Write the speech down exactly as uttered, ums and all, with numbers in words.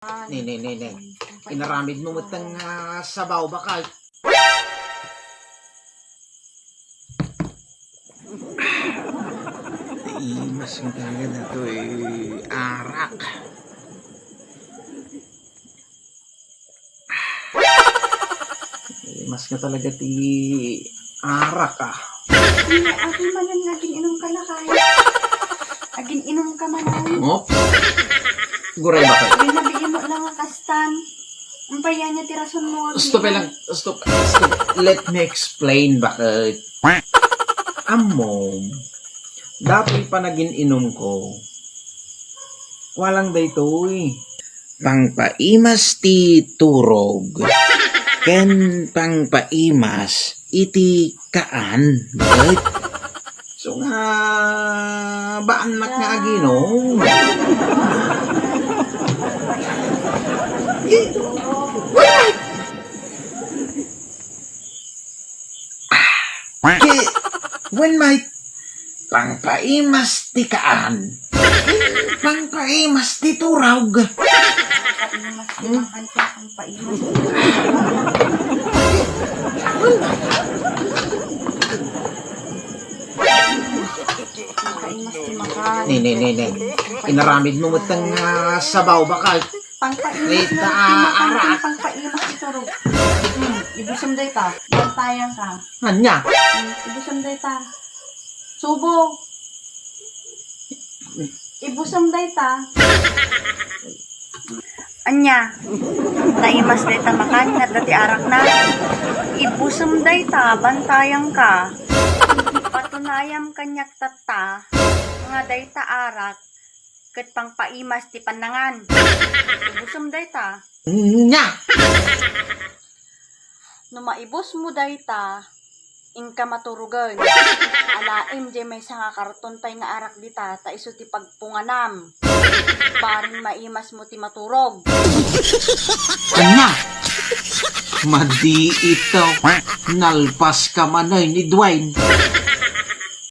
Ne, ne, ne, ne. Inaramid mo met nga sabaw, bakal. Naimas nga talaga datoy arak. Naimas nga talaga ti arak, ah. Ay, akin manen nga agin-inom ka, lakay. Agin-inom ka manen. Ngop. Guray, bakal. Ay, nabiin mo lang nga kastan. Ang payanya ti rason mo nga agin-inom. Stop lang. Stop. Stop. Let me explain, bakal. Ammom, datoy panagin-inumko. Walang daytoy. Pangpaimas ti turog ken pangpaimas iti kaan, bakit? So nga, baannak nga aginom. Ki-, wen, Mike, pangpaimas ti kaan. Pangpaimas ti turog. Pangpaimas ti kaan, pangpaimas ti turog. Pangpaimas ti makan. Ne, ne, ne, ne. Inaramid mo met nga sabaw, bakal. Pangpaimas nga ti makan, arak. Pangpaimas ti turog. Hmm, ibusem dayta. Bantayan ka. Ania? Hmm, ibusem dayta. Subo. Ibusem dayta. Ania? Naimas dayta makan, nga adda ti arakna. Ibusem dayta, bantayan ka. Patunayam kaniak tatta, nga dayta arak, ket pangpaimas ti pannangan. Ibusem dayta. Ania? No maibusmo dayta, inka maturogen. Alaem diay maysa nga karton pay nga arak dita, ta isu ti pagpunganam. Bareng maimasmo ti maturog. Ania? Madi ito. Nalpas ka manen ni Dwayne.